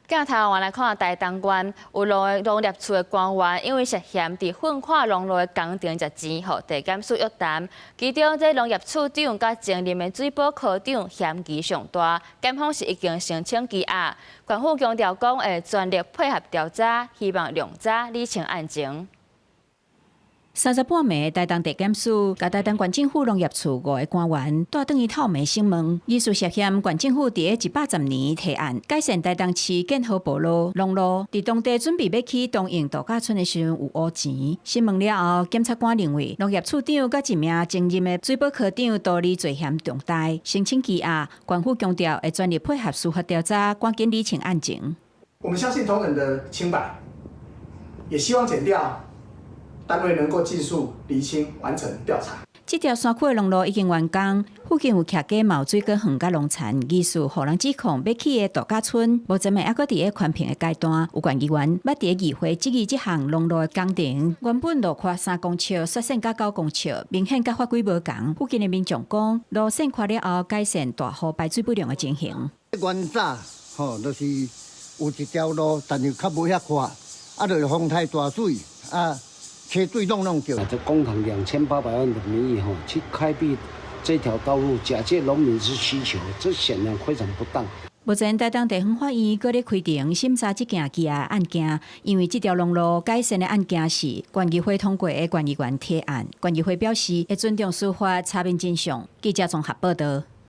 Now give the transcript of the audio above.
鏡頭換來看台東縣有兩个農業處的官員，因為涉嫌佇糞闊農路的工程食錢，予地檢署約談。其中，這農業處長佮前任的水保科長嫌疑上大，檢方是已經申請羈押。縣府強調講會全力配合調查，希望量早理清案情。三十半暝，台東地檢署共台東縣政府農業處五个官員帶轉去透明審問，疑似涉嫌縣政府佇110年提案改善台東市建和埔路農路，佇當地準備欲起東榮度假村的時陣有烏錢。審問了後，檢察官認為農業處長佮一名前任的水保科長都咧罪嫌重大，申請羈押。縣府強調會全力配合司法調查，趕緊理清案情。我們相信同仁的清白，也希望檢調單位能夠盡速釐清完成調查。這條山區的農路已經完工，附近有徛家嘛有水果園佮農田，疑似予人指控欲起的度假村，目前嘛猶閣佇咧環評的階段。有縣議員捌佇咧議會質疑這項農路的工程，原本路寬3公尺，縮細到9公尺，明顯佮法規無仝。附近的民眾講，路線寬了後，改善大雨排水不良的情形。原早吼，就是有一條路，但是較無遐寬，啊，就是風太大水啊。車水攏攏著。這公帑2800萬的名義吼，去開闢這條道路，假借農民之需求，這顯然非常不當。目前台東地方法院閣咧開庭審查這件羈押案件，因為這條農路改善的案件是縣議會通過的縣議員提案，縣議會表示會尊重司法查明真相。記者綜合報道。